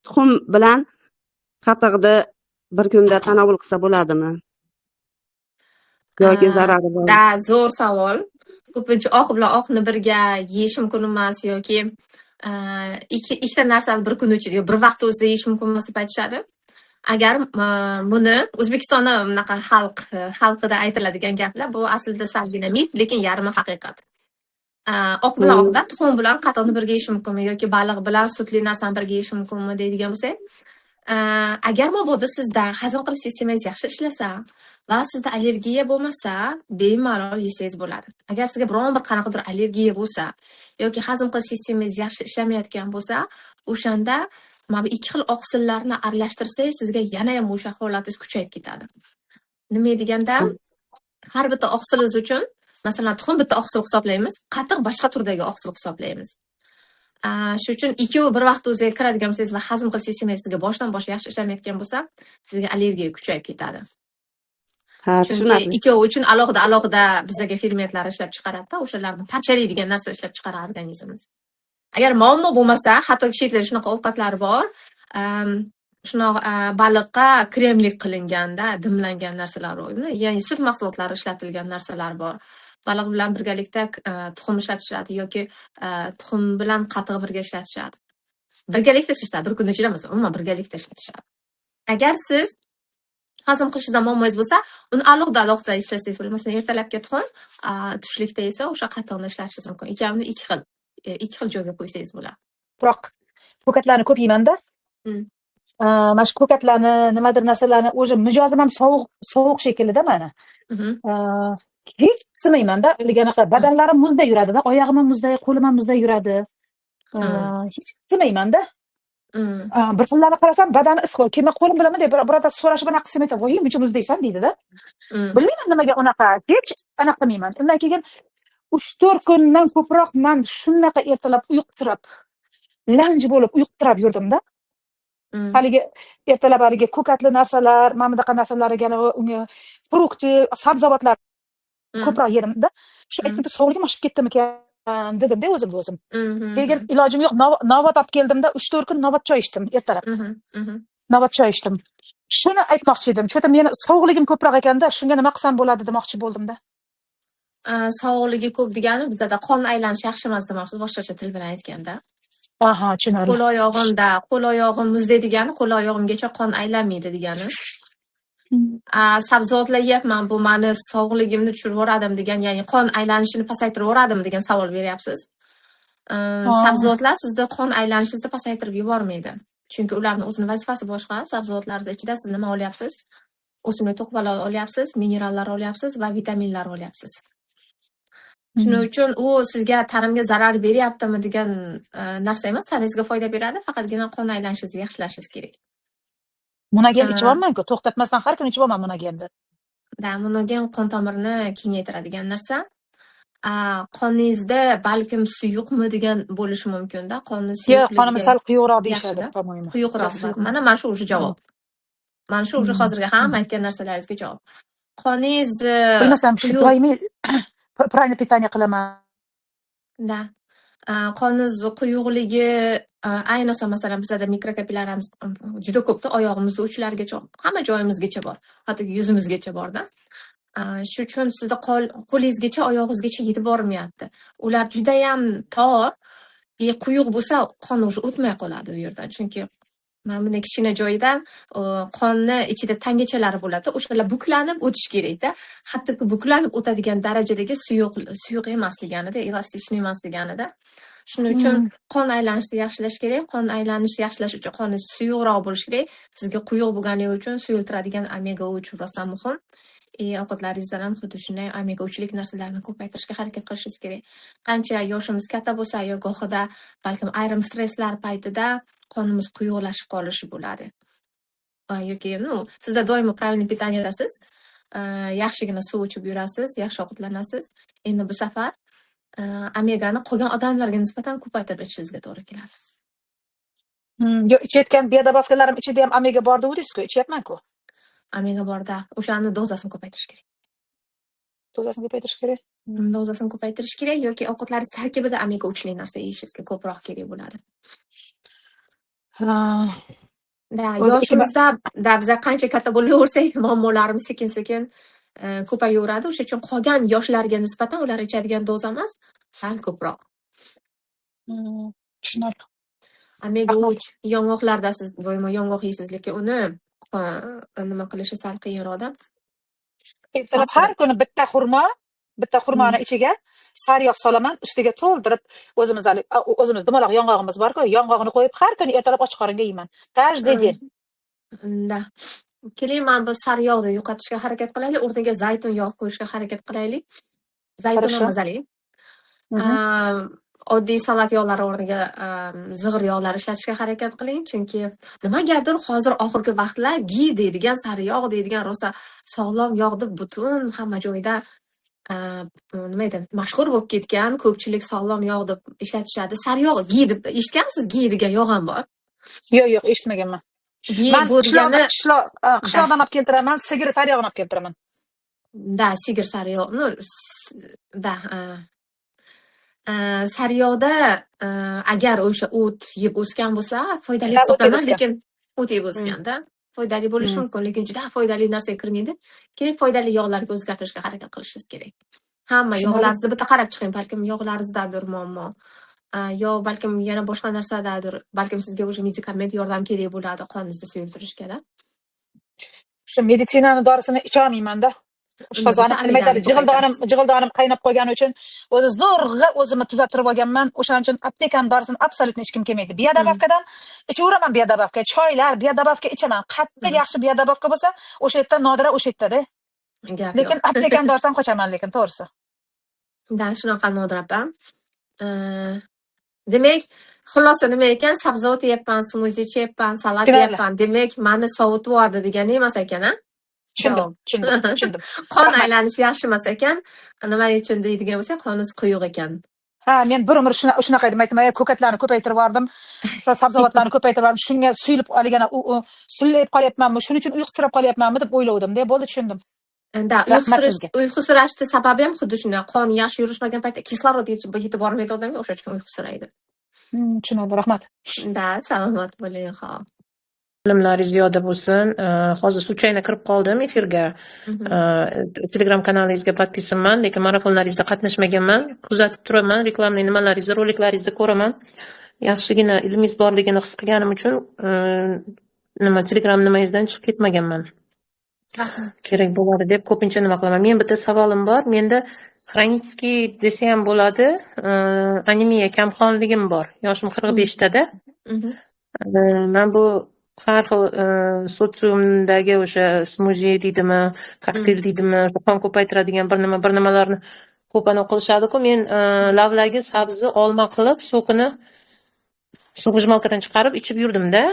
Tuxum bilan qatiqni bir kunda tanovul qilsa bo'ladimi? Yoki zarari bormi? Да, zo'r savol. Ko'pincha oq bilan oqni birga yeyish mumkin emas yoki ikkita narsani bir kun ichida yo bir vaqtda o'zida yeyish mumkin emas deb aytishadi. Agar buni O'zbekistonda bunaqa xalqida aytiladigan gaplar, bu aslida salgina mif, lekin yarmi haqiqat. Oq bilan oqda tuxum bilan qatiqni birga yeyish mumkinmi yoki baliq bilan sutli narsani birga yeyish mumkinmi deydigan bo'lsak, agar mabodo sizda hazm qilish sistemangiz yaxshi ishlasa va sizda allergiya bo'lmasa, bemalol yesangiz bo'ladi. Agar sizga biron bir qanaqadir allergiya bo'lsa yoki hazm qilish sistemangiz yaxshi ishlamayotgan bo'lsa, o'shanda mana bu ikki xil oqsillarni aralashtirsangiz, sizga yanayam o'sha holatingiz kuchayib ketadi. Nima deganda, har bitta oqsilingiz uchun, masalan, tuxum bitta oqsil hisoblaymiz, qatiq boshqa turdagi oqsil hisoblaymiz. Shu uchun ikkovi bir vaqtda o'ziga kiradigan bo'lsangiz va hazm qilish sistemangiz sizga boshdan bosh yaxshi ishlamayotgan bo'lsa, sizga allergiya kuchayib ketadi. Ha, Chunki tushunarli. ikkovi uchun alohida alohida bizaga fermentlar ishlab chiqaradida, o'shalarni parchalaydigan narsa ishlab chiqaradi organizmimiz. Agar muammo bo'lmasa, hattoki chet elda shunaqa ovqatlar bor, shunaqa baliqqa kremlik qilinganda, dimlangan narsalar bor. Ya'ni sut mahsulotlari ishlatilgan narsalar bor. Baliq bilan birgalikda tuxum ishlatishadi yoki tuxum bilan qatiq birga ishlatishadi. Birgalikda ishlatishadi, bir kun ichida emas, umuman birgalikda ishlatishadi. Agar siz hazm qilishda muammoyingiz bo'lsa, uni alohida alohida ishlatsangiz bo'ladi. Masalan, ertalabki tuxum, tushlikda esa o'sha qatiqni ishlatishingiz mumkin. Ikkalovini ikki xil joyga qo'ysangiz bo'ladi. Biroq ko'katlarni ko'p yeymanda. Mana shu ko'katlarni, nimadir narsalarni, o'zi mijozim ham sovuq sovuq shekillida mani. Hech isimaymanda, haligi anaqa badanlarim muzday yuradida, oyog'im ham muzday, qo'lim ham muzday yuradi. Hech isimaymanda. Bir xillarni qarasam, badani issiq. Keyin men qo'lim bilan bunday birortasi so'rashib, anaqa qilsam, aytadi: "Voy, buncha muzdaysan", deydida. Bilmayman, nimaga unaqa, hech anaqa qilmayman. Undan keyin 3-4 kundan ko'proq man shunaqa ertalab uyqusirab, lanj bo'lib uyqusirab yurdimda. Haligi ertalab haligi ko'katli narsalar, mana bunaqa narsalarga, unga фрукты, sabzavotlar ko'proq yedimda. Shu aytdim, sog'ligim oshib ketdimikan dedimda o'zimga o'zim. Keyin ilojim yo'q, novat olib keldimda, 3-4 kun novat choy ichdim ertalab. Mhm, mhm. Novat choy ichdim. Shuni aytmoqchi edim. Чё-то meni sog'ligim ko'proq ekanda, shunga nima qilsam bo'ladi demoqchi bo'ldimda. Sog'ligi ko'p degani bizada qon aylanishi yaxshi emas demoqchisiz, boshqacha til bilan aytganda. Aha, tushunarli. Qo'l oyog'imda, qo'l oyog'im muzday degani, qo'l oyog'imgacha qon aylanmaydi degani. Sabzavotlar yeyapman, bu mani sog'ligimni tushirib yuboradimi degan, ya'ni qon aylanishini pasaytirib yuboradimi degan savol beryapsiz. Sabzavotlar sizda qon aylanishingizni pasaytirib yubormaydi. Chunki ularni o'zini vazifasi boshqa. Sabzavotlarni ichida siz nima olyapsiz? O'simlik to'qimalari olyapsiz, minerallar olyapsiz va vitaminlar olyapsiz. Shuning uchun u sizga tanamga zarar beryaptimi degan narsa emas, tanangizga foyda beradi, faqatgina qon aylanishingizni yaxshilashingiz kerak. Munagen ichyapman-ku, to'xtatmasdan har kuni ichyapman Munagenni. Да, Munagen qon tomirini kengaytiradigan narsa. Qoningizda balkim suyuqmi degan bo'lishi mumkin-da. Qonni Yo'q, qonimiz suyuqligi sal quyuqroq deyishadi, yaxshida. по-моему. Quyuqroq. Suyuq. Mana shu уже javob. Mana shu уже hozirgi hamma aytgan narsalaringizga javob. Qoningiz Bilmasam, shu quyuq doimiy правильное питание qilaman. Да. Qoningiz quyuqligi, ayniqsa, masalan, bizada mikrokapillyaramiz juda ko'pda, oyog'imizni uchlarigacha, hamma joyimizgacha bor. Hattoki yuzimizgacha borda. Shu uchun sizda qo'lingizgacha, oyog'ingizgacha yetib bormayapti. Ular judayam tor, quyuq bo'lsa, qon уже o'tmay qoladi u yerdan. Chunki mana bunday kichkina joyidan qonni ichida tangichalari bo'ladi. O'shalar buklanib o'tishi kerakda. Hattoki buklanib o'tadigan darajadagi suyuq emasliganida, эластичный emasliganida. Shuning uchun qon aylanishini yaxshilash kerak. Qon aylanishini yaxshilash uchun qoni suyuqroq bo'lishi kerak. Sizga quyuq bo'lganligi uchun suyultiradigan omega 3 rosa muhim. Ovqatlaringizdan ham xuddi shunday omega 3lik narsalarni ko'paytirishga harakat qilishingiz kerak. Qancha yoshimiz katta bo'lsa yo gohida balkim ayrim stresslar paytida qonimiz quyuqlashib qolishi bo'ladi. Yoki, ну, sizda doimo правильный питание dasiz, yaxshigina suv ichib yurasiz, yaxshi ovqatlanasiz. Endi bu safar omegani qolgan odamlarga nisbatan ko'paytirib ichishingizga to'g'ri keladi. Yo'q, ichayotgan биодобавка larim ichida ham omega bor degandingiz-ku, ichyapman-ku. Omega borda, o'shani dozasini ko'paytirish kerak. Dozasini ko'paytirish kerak. Dozasini ko'paytirish kerak yoki ovqatlaringiz tarkibida omega 3lik narsa yeyishingizga ko'proq kerak bo'ladi. Ha, Да, o'zi ikki yoshimizda да, biza qancha katta bo'laversak, muammolarimiz sekin-sekin ko'payaveradi. O'sha uchun qolgan yoshlarga nisbatan ular ichadigan dozamiz sal ko'proq. Tushunarli. Omega Rahmat. 3 yong'oqlarda, siz doimo yong'oq yeysiz, lekin uni nima qilishi sal qiyinroqda. Ertalab har kuni bitta xurmo, bitta xurmoni ichiga sariyog' solaman, ustiga to'ldirib o'zimiz hali o'zimiz dumaloq yong'og'imiz bor-ku, yong'og'ini qo'yib har kuni ertalab och qoringa yeyman. Каждый день. Да. Keling, mana bu sariyog'ni yo'qotishga harakat qilaylik, o'rniga zaytun yog' qo'yishga harakat qilaylik. Zaytun ham Хорошо. mazali. Oddiy salat yog'lari o'rniga zig'ir yog'lari ishlatishga harakat qiling, chunki nimagadir hozir oxirgi vaqtlar gi deydigan, sariyog' deydigan rosa sog'lom yog' deb butun hamma joyda nima edi, mashhur bo'lib ketgan, ko'pchilik sog'lom yog' deb ishlatishadi. Sariyog' gi deb eshitganmisiz? Gi degan yog' ham bor. Yo'q, eshitmaganman. Gi Man bu qishloqdan degani qishloq qishloqdan olib keltiraman, sigir sariyog'ini olib keltiraman. Да, sigir sariyog', ну, да, sariyog'da agar o'sha o't yeb o'sgan bo'lsa, foydali Да, o't yeb hisoblanadi, o'sgan. lekin o't yeb o'sganda foydali bo'lishi mumkin, lekin juda foydali narsaga kirmaydi. Keyin foydali yog'larga o'zgartirishga harakat qilishingiz kerak. Hamma Tushunarli. yog'laringizni bitta qarab chiqing, balkim yog'laringizdadir muammo. Yo balkim yana boshqa narsadadir. Balkim sizga o'sha medikament yordam kerak bo'ladi qoningizni suyultirishga-da. Shu meditsinani dorisini icholmayman-da. Unda bo'lsa Oshqozonim nima aytadi, armiyadan jig'ildonim ko'paytirasiz. Jig'ildonim qaynab qolgani uchun o'zi zo'rg'a o'zimni tuzattirib olganman. O'shaning uchun aptekani dorisini абсолютно ichgim kelmaydi. Биодобавка dan ichaveraman, биодобавка, choylar, биодобавка ichaman. Qattiq yaxshi биодобавка bo'lsa, o'sha yerda Nodira o'sha yerdada. Gap Lekin yo'q. Aptekani dorisidan qochaman lekin, to'g'risi. Да, shunaqa, Nodira opa. Demak, xulosa nima ekan? Sabzavot yeyapman, smuzi ichyapman, salat Tushunarli. yeyapman. Demak, mani sovutib yubordi degani emas ekan, a? Tushundim, Javob. Tushundim, tushundim. Qon Rahmat. aylanishi yaxshi emas ekan. Nima uchun deydigan bo'lsak, qoningiz quyuq ekan. Ha, men bir umr shunaqa edim. Aytdim, "Ey, ko'katlarni ko'paytirib yubordim, sabzavotlarni ko'paytirib yubordim. Shunga suyulib olgan, sullayib qolyapmanmi, shuning uchun uyqusirab qolyapmanmi deb o'ylovdim-da. Bo'ldi, tushundim. Да, Rahmat uyqusirash sizga. Uyqusirashni sababi ham xuddi shunday. Qon yaxshi yurishmagan paytda kislorod yetib bormaydi odamga, o'sha uchun uyqusiraydi. Tushunarli, rahmat. Да, salomat bo'ling, xo'p. Bilimlaringiz ziyoda bo'lsin. Hozir случайно kirib qoldim efirga. Telegram kanalingizga подписан man, lekin marafonlaringizda qatnashmaganman. Kuzatib turaman, рекламный nimalaringizni, roliklaringizni ko'raman. Yaxshigina ilmingiz borligini his qilganim uchun nima, Telegram nimangizdan chiqib ketmaganman. Rahmat. Kerak bo'ladi deb ko'pincha nima qilaman. Men bitta savolim bor. Menda хронический desa ham bo'ladi, anemiya, kamqonligim bor. Yoshim 45 tada. Man bu har xil sotsiumdagi o'sha smuzi deydimi, kokteyl deydimi, o'sha qon ko'paytiradigan bir nima, bir nimalarni ko'p anaqa qilishadi-ku. Men lavlagi, sabzi, olma qilib, сок ini соковыжималка dan chiqarib ichib yurdim-da.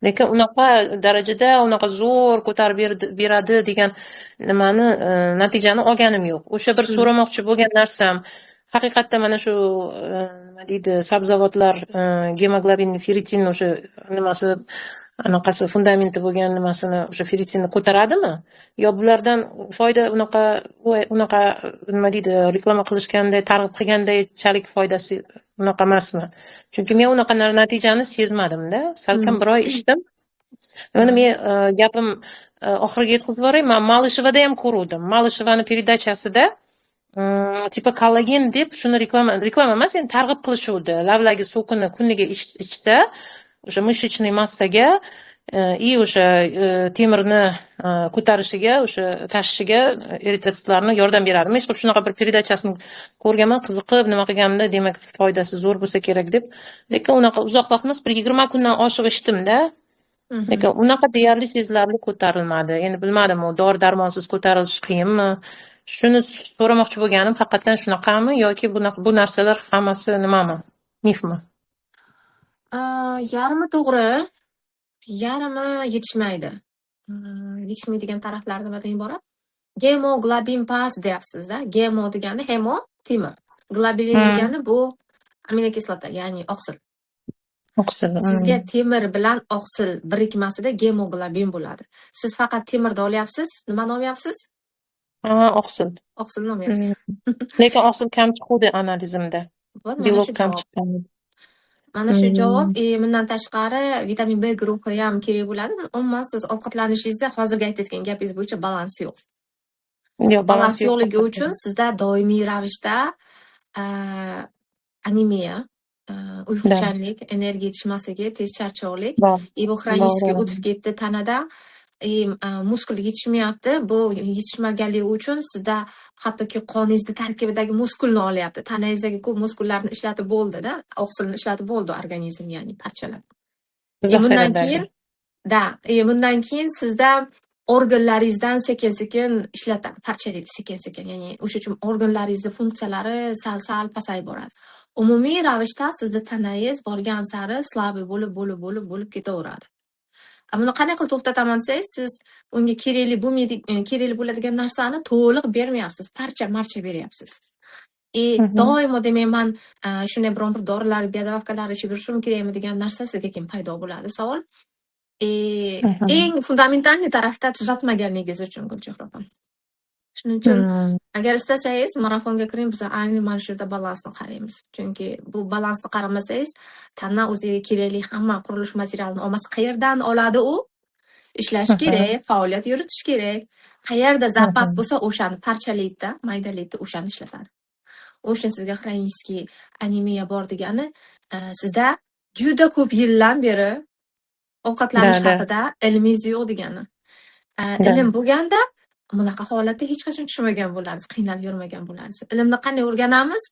Lekin unaqa darajada, unaqa zo'r ko'tarib beradi degan nimani, natijani olganim yo'q. O'sha bir so'ramoqchi bo'lgan narsam, haqiqatda mana shu nima deydi, sabzavotlar gemoglobin, ferritin o'sha nimasi, anaqasi, fundamenti bo'lgan nimasini, o'sha ferritinni ko'taradimi? Yo bulardan foyda unaqa unaqa nima deydi, reklama qilishganday, targ'ib qilgandaychalik foydasi unaqa emasmi? Chunki men unaqa natijani sezmadim-da. Salkam bir oy ichdim. Mana men gapim oxiriga yetkazib boray. Man Malышевada ham ko'ruvdim. Malышевani передача sida типа kollagen deb shuni reklama, reklama emas, endi targ'ib qilishuvdi. Lavlagi сок ini kuniga ichsa, o'sha мышечный massaga и o'sha temirni ko'tarishiga, o'sha tashishiga eritrotsitlarni yordam beradi. Men shunaqa bir передача sini ko'rganman, qiziqib nima qilganimda, demak foydasi zo'r bo'lsa kerak deb. Lekin unaqa uzoq vaqt emas, bir 20 kundan oshiq ichdimda. Lekin unaqa deyarli sezilarli ko'tarilmadi. Endi bilmadim, u dori darmonsiz ko'tarilishi qiyinmi? Shuni so'ramoqchi bo'lganim, haqiqatdan shunaqami yoki bu narsalar hammasi nimami? Mifmi? Yarmi to'g'ri, yarmi yetishmaydi. Yetishmaydigan taraflari nimadan iborat? Gemoglobin past deyapsiz-da. Gemo degani hemo temir. Globulin degani bu aminokislota, ya'ni oqsil. Oqsil. Sizga temir bilan oqsil birikmasida gemoglobin bo'ladi. Siz faqat temirni olyapsiz, nimani olmayapsiz? Ha, oqsil. Oqsilni olmayapsiz. Lekin oqsil kam chiquvdi analizimda. Вот mana Belok shu kam javob. chiqqan. Mana shu javob. Bundan tashqari vitamin B guruhi ham kerak bo'ladi. Umuman siz ovqatlanishingizda hozirgi aytayotgan gapingiz bo'yicha balans yo'q. Yo'q, Balans balans yo'q. yo'qligi uchun sizda doimiy ravishda anemiya, uyquchanlik, energiya yetishmasligi, tez charchoqlik и bu хронический o'tib ketdi tanada. И muskul yetishmayapti. Bu yetishmaganligi uchun sizda hattoki qoningizni tarkibidagi muskulni olyapti. Tanangizdagi ko'p muskullarni ishlatib bo'ldi-da, oqsilni ishlatib bo'ldi organizm, ya'ni parchalab. И bundan keyin да, и bundan keyin sizda organlaringizdan sekin-sekin ishlatadi, parchalaydi sekin-sekin. Ya'ni o'sha uchun organlaringizni funksiyalari sal-sal pasayib boradi. Umumiy ravishda sizni tanangiz borgan sari слабый bo'lib, bo'lib, bo'lib, bo'lib ketaveradi. Buni qanday qilib to'xtataman desangiz, siz unga kerakli bo'lmaydi, kerakli bo'ladigan narsani to'liq bermayapsiz, parcha-marcha beryapsiz. И doimo demak man shunday biron bir dorilar, биодобавка lar ichib yurishim kerakmi degan narsa sizga keyin paydo bo'ladi savol. Eng фундаментальный tarafda tuzatmaganligingiz uchun, Gulchehra opa. Shuning uchun agar istasangiz marafonga kiring, biz ayni mana shu yerda balansni qaraymiz. Chunki bu balansni qaramasangiz, tana o'ziga kerakli hamma qurilish materialini olmasa, qayerdan oladi u? Ishlash kerak, faoliyat yuritish kerak. Qayerda zapas bo'lsa, o'shani parchalaydi-da, maydalaydi, o'shani ishlatadi. O'sha sizga хронический anemiya bor degani, sizda juda ko'p yildan beri ovqatlanish haqida ilmingiz yo'q degani. Ilm bo'lganda bunaqa holatda hech qachon tushmagan bo'larsiz, qiynalib yurmagan bo'larsiz. Ilmni qanday o'rganamiz?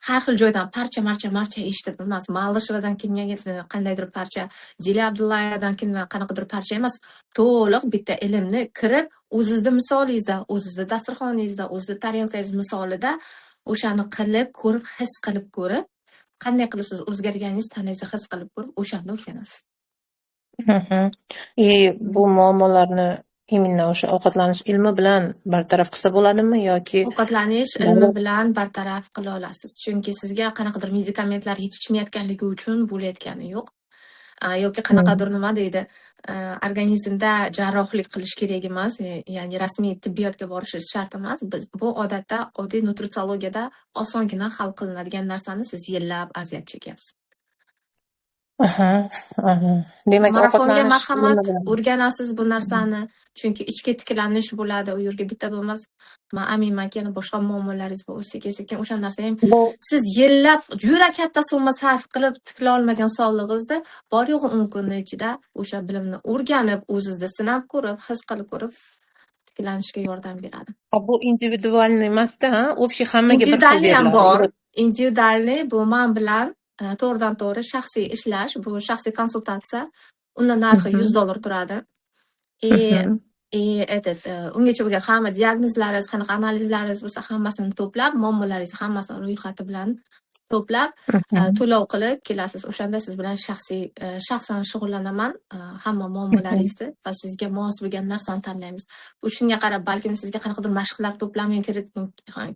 Har xil joydan parcha-marcha marcha eshitib emas, Malishevadan kimga qandaydir parcha, Zilya Abdullayevadan kimdan qanaqadir parcha emas, to'liq bitta ilmni kirib, o'zizni misolingizda, o'zizni dasturxoningizda, o'zizni tarelkangiz misolida o'shani qilib, ko'rib, his qilib ko'rib, qanday qilib siz o'zgarganingizni tanangizda his qilib ko'rib, o'shanda o'rganasiz. И bu muammolarni именно o'sha ovqatlanish ilmi bilan bartaraf qilsa bo'ladimi yoki Ovqatlanish ilmi bilan bartaraf qila olasiz. Chunki sizga qanaqadir medikamentlar yetishmayotganligi uchun bo'layotgani yo'q. Yoki qanaqadir nima deydi, organizmda jarrohlik qilish kerak emas, ya'ni rasmiy tibbiyotga borishingiz shart emas. Biz bu odatda oddiy nutritsiologiyada osongina hal qilinadigan narsani siz yillab aziyat chekyapsiz. Aha, aha. Demak, Marafonga ovqatlanish marhamat, ilmi bilan. o'rganasiz bu narsani. Chunki ichki tiklanish bo'ladi, u yerga bitta bo'lmas. Man aminmanki, yana boshqa muammolaringiz bor. Sekin-sekin o'sha narsa ham Bu siz yillab juda katta summa sarf qilib tikla olmagan sog'lig'ingizni bor yo'g'i 10 kunni ichida o'sha bilimni o'rganib, o'zizda sinab ko'rib, his qilib ko'rib tiklanishga yordam beradi. Bu индивидуальный emasda, ha? Общий hammaga bir xil Индивидуальный ham beriladi. bor. Индивидуальный bu man bilan to'g'ridan to'g'ri shaxsiy ishlash, bu shaxsiy konsultatsiya. Uni narxi $100 turadi. И и этот ungacha bo'lgan hamma diagnozlaringiz, qanaqa analizlaringiz bo'lsa hammasini to'plab, muammolaringizni hammasini ro'yxati bilan to'plab, to'lov qilib kelasiz. O'shanda siz bilan shaxsiy shaxsan shug'ullanaman, hamma muammolaringizni va sizga mos bo'lgan narsani tanlaymiz. U shunga qarab balkim sizga qanaqadir mashqlar to'plami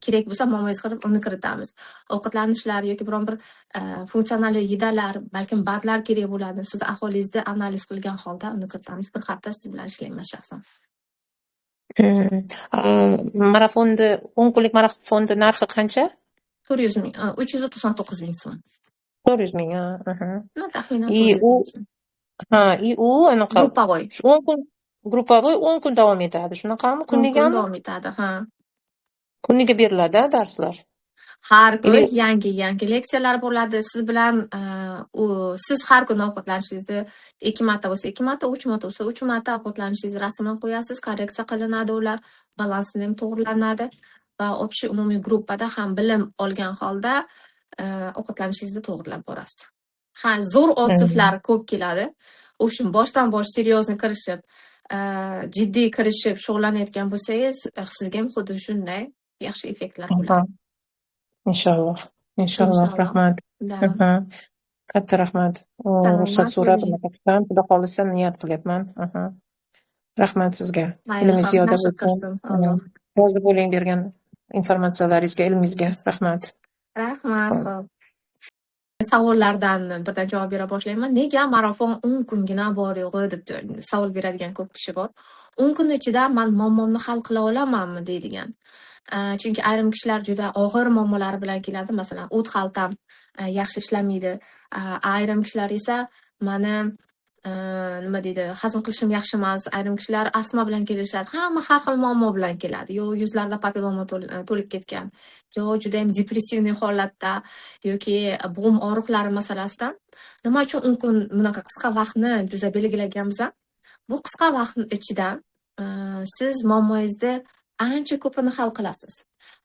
kerak bo'lsa, muammongizga qarab uni kiritamiz. Ovqatlanishlar yoki biron bir funksional еда lar, balkim БАД lar kerak bo'ladi. Sizni ahvolingizni analiz qilgan holda uni kiritamiz. Bir hafta siz bilan ishlayman shaxsan. Marafonni, 10 kunlik marafonni narxi qancha? 400 ming, 399 ming so'm. 400 ming, aha. Ну, taxminan И 400 u ming so'm. Ha, и u anaqa Групповой. 10 kun групповой 10 kun davom etadi. Shunaqami? 10 kun Kunigami? davom etadi, ha. Kuniga beriladi darslar? Har kun Или yangi-yangi leksiyalar bo'ladi. Siz bilan u siz har kuni ovqatlanishingizni 2 marta bo'lsa 2 marta, 3 marta bo'lsa 3 marta ovqatlanishingizni rasmini qo'yasiz, korreksiya qilinadi ular, balansini ham to'g'rilanadi va общий umumiy gruppada ham bilim olgan holda ovqatlanishingizni to'g'rilab borasiz. Ha, zo'r отзыв lar ko'p keladi. O'sha boshdan bosh серьезно kirishib, jiddiy kirishib shug'ullanayotgan bo'lsangiz, sizga ham xuddi shunday yaxshi effektlar bo'ladi. Inshaalloh. Inshaalloh. Inshaalloh. Rahmat. Да. Aha. Katta rahmat. Ruxsat Salomat so'rab bo'ling. unaqa qilsam, Xudo xohlasa niyat qilyapman. Aha. Rahmat sizga. Mayli, Ilmingiz ham ziyoda nasib bo'lsin. qilsin Alloh. Rozi bo'ling bergan informatsiyalaringizga, ilmingizga. Rahmat. Rahmat, xo'p. Savollardan birdan javob bera boshlayman. Nega marafon 10 kungina bor yo'g'i deb savol beradigan ko'p kishi bor. 10 kun ichida man muammomni hal qila olamanmi deydigan. Chunki ayrim kishilar juda og'ir muammolari bilan keladi. Masalan, o't xaltam Yaxshi ishlamaydi. Ayrim kishilar esa mani, nima deydi, hazm qilishim yaxshi emas. Ayrim kishilar astma bilan kelishadi. Hamma har xil muammo bilan keladi. Yo yuzlarida papilloma to'lib ketgan, yo judayam депрессивный holatda yoki bo'g'im og'riqlari masalasida. Nima uchun 10 kun, bunaqa qisqa vaqtni biza belgilaganmiz? Bu qisqa vaqt ichida siz muammoyingizni ancha ko'pini hal qilasiz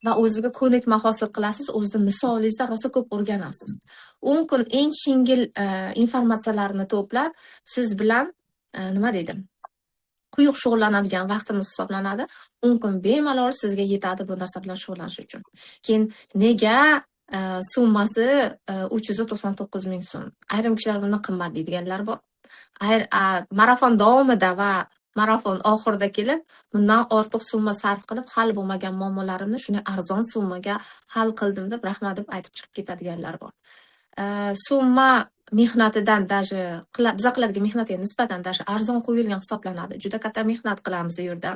va o'ziga ko'nikma hosil qilasiz, o'zizni misolingizda rosa ko'p o'rganasiz. 10 kun eng yengil informatsiyalarni to'plab, siz bilan, nima deydi, quyuq shug'ullanadigan vaqtimiz hisoblanadi. 10 kun bemalol sizga yetadi bu narsa bilan shug'ullanish uchun. Keyin nega summasi 399 ming so'm? Ayrim kishilar buni qimmat deydiganlar bor. Marafon davomida va marafon oxirida kelib, bundan ortiq summa sarf qilib, hal bo'lmagan muammolarimni shunday arzon summaga hal qildim deb, rahmat deb aytib chiqib ketadiganlar bor. Summa mehnatidan, даже biza qiladigan mehnatga nisbatan даже arzon qo'yilgan hisoblanadi. Juda katta mehnat qilamiz u yerda.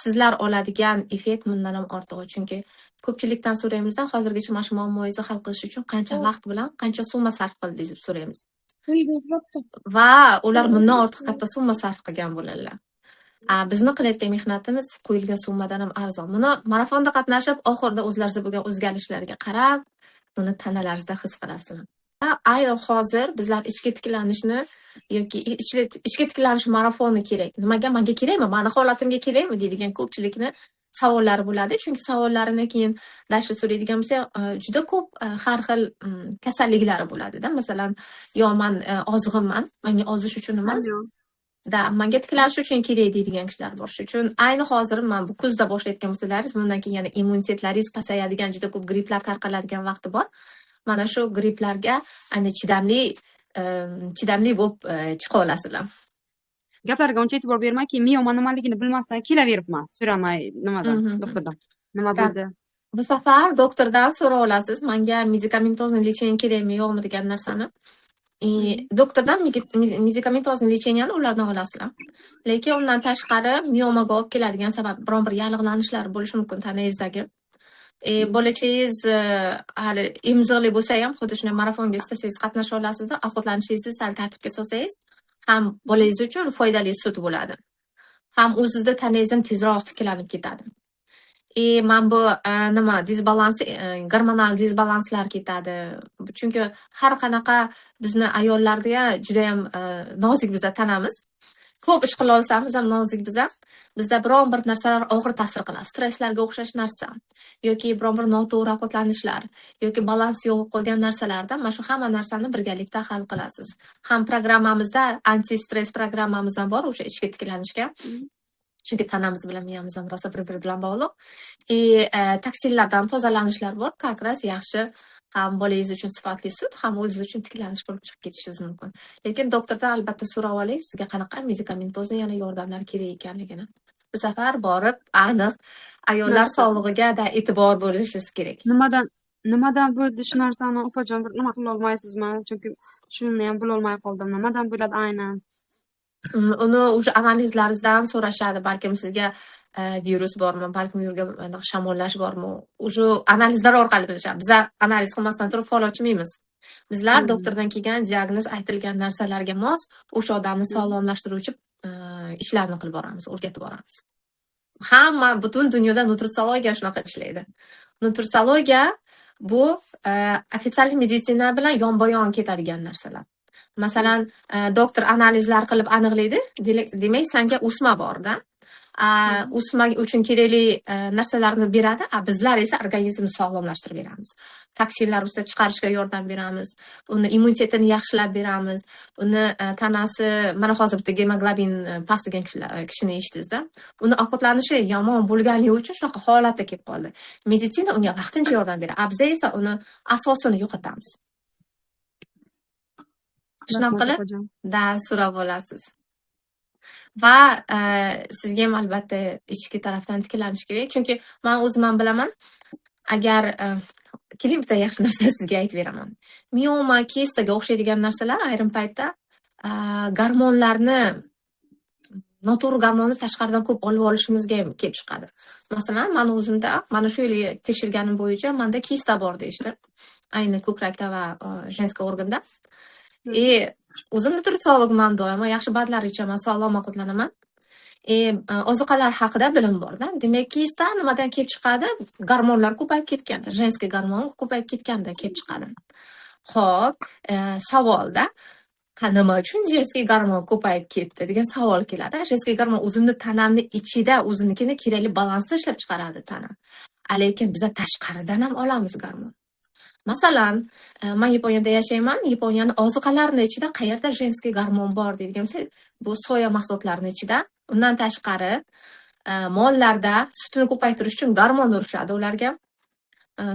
Sizlar oladigan effekt bundan ham ortig'i. Chunki ko'pchilikdan so'raymizda, hozirgacha mana shu muammoyingizni hal qilish uchun qancha vaqt bilan qancha summa sarf qildingiz deb so'raymiz. Va ular bundan ortiq katta summa sarf qilgan bo'ladilar. Bizni qilayotgan mehnatimiz qo'yilgan summadan ham arzon. Buni marafonda qatnashib, oxirida o'zlaringizda bo'lgan o'zgarishlarga qarab, buni tanalaringizda his qilasizlar. Ayrim hozir bizlar ichki tiklanishni yoki ichki tiklanish marafoni kerak. Nimaga menga kerakmi? Mani holatimga kerakmi deydigan ko'pchilikni savollari bo'ladi. Chunki savollarini keyin дальше so'raydigan bo'lsak, juda ko'p har xil kasalliklari bo'ladida. Masalan, yo man ozg'inman, menga ozish uchun emas. Да, menga tiklanish uchun kerak deydigan kishilar bor. Shuning uchun ayni hozir man bu kuzda boshlayotgan bo'lsalaringiz, bundan keyin yana immunitetlaringiz pasayadigan, juda ko'p gripplar tarqaladigan vaqti bor. Mana shu gripplarga ayni chidamli bo'lib chiqa olasizlar. Gaplarga uncha e'tibor bermay, keyin mioma nimaligini bilmasdan kelaveribman, so'ramay nimadan, doktordan. Nima bo'ldi? Bu safar doktordan so'ra olasiz, menga медикаментозный лечение kerakmi, yo'qmi degan narsani. Doktordan медикаментозный лечение ni ulardan olasizlar. Lekin undan tashqari miomaga olib keladigan sabab biron bir yallig'lanishlar bo'lishi mumkin tanangizdagi. Bolachangiz hali emizig'li bo'lsa ham, xuddi shunday marafonga istasangiz qatnasha olasizda, ovqatlanishingizni sal tartibga solsangiz, ham bolangiz uchun foydali sut bo'ladi. Ham o'zizda tanangiz ham tezroq tiklanib ketadi. Mana bu nima disbalans, gormonal disbalanslar ketadi. Chunki har qanaqa bizni ayollarda judayam nozik biza tanamiz. Ko'p ish qila olsamiz ham nozik biza. Bizda biron bir narsalar og'ir ta'sir qiladi. Stresslarga o'xshash narsa yoki biron bir noto'g'ri ovqatlanishlar yoki balans yo'q qolgan narsalarda mana shu hamma narsani birgalikda hal qilasiz. Ham programmamizda anti-stress programmamiz ham bor o'sha ichki tiklanishga. Chunki tanamiz bilan miyamiz ham rosa bir-biri bilan bog'liq. Toksinlardan tozalanishlar bor. Как раз yaxshi ham bolangiz uchun sifatli sut, ham o'zingiz uchun tiklanish bo'lib chiqib ketishingiz mumkin. Lekin doktordan albatta so'rab oling, sizga qanaqa медикаментозный yana yordamlar kerak ekanligini. Bu safar borib aniq ayollar sog'lig'iga da e'tibor bo'lishingiz kerak. Nimadan bo'ldi shu narsani, opajon, bir nima qila olmaysizmi? Chunki shuni ham bilolmay qoldim. Nimadan bo'ladi aynan? Uni o'sha analizlaringizdan so'rashadi. Balkim sizga virus bormi, balkim u yerga anaqa shamollash bormi? O'sha analizlar orqali bilishadi. Bizlar analiz qilmasdan turib fol ochmaymiz. Bizlar doktordan kelgan diagnoz aytilgan narsalarga mos o'sha odamni sog'lomlashtiruvchi ishlarni qilib boramiz, o'rgatib boramiz. Hamma butun dunyoda nutritsiyologiya shunaqa ishlaydi. Nutritsiyologiya bu официальный meditsina bilan yonma-yon ketadigan narsalar. Masalan, doktor analizlar qilib aniqlaydi, demak sanga o'sma borda. O'sma uchun kerakli narsalarni beradi, a bizlar esa organizmni sog'lomlashtirib beramiz. Toksinlar ustida chiqarishga yordam beramiz, uni immunitetini yaxshilab beramiz, uni tanasi, mana hozir bitta gemoglobin past degan kishini eshitdingizda. Uni ovqatlanishi yomon bo'lganligi uchun shunaqa holatda kelib qoldi. Meditsina unga vaqtincha yordam beradi, a biz esa uni asosini yo'qotamiz. Shunaqa qilib, da so'rab olasiz. Va sizga ham albatta ichki tarafdan tiklanish kerak. Chunki men o'zim ham bilaman, agar keling bitta yaxshi narsa sizga aytib beraman. Mioma, kistaga o'xshaydigan narsalar ayrim paytda gormonlarni, noto'g'ri gormonni tashqaridan ko'p olib olishimizga ham kelib chiqadi. Masalan, men o'zimda mana shu yil tekshirganim bo'yicha menda kista bor deyishdi. Ayni ko'krakda va женский органda. И o'zim nutritsiologman, doimo yaxshi БАД lar ichaman, sog'lom ovqatlanaman. И ozuqalar haqida bilim borda. Demak, kista nimadan kelib chiqadi? Gormonlar ko'payib ketganda, женский gormon ko'payib ketganda kelib chiqadi. Xo'p, savolda nima uchun женский gormon ko'payib ketdi degan savol keladi. Женский gormon o'zimni tanamni ichida o'zinikini kerakli balansda ishlab chiqaradi tana. Lekin biza tashqaridan ham olamiz gormon. Masalan, man Yaponiyada yashayman. Yaponiyani ozuqalarini ichida qayerda женский gormon bor deydigan bo'lsak, bu soya mahsulotlarini ichida. Undan tashqari, mollarda sutini ko'paytirish uchun gormon urishadi ularga.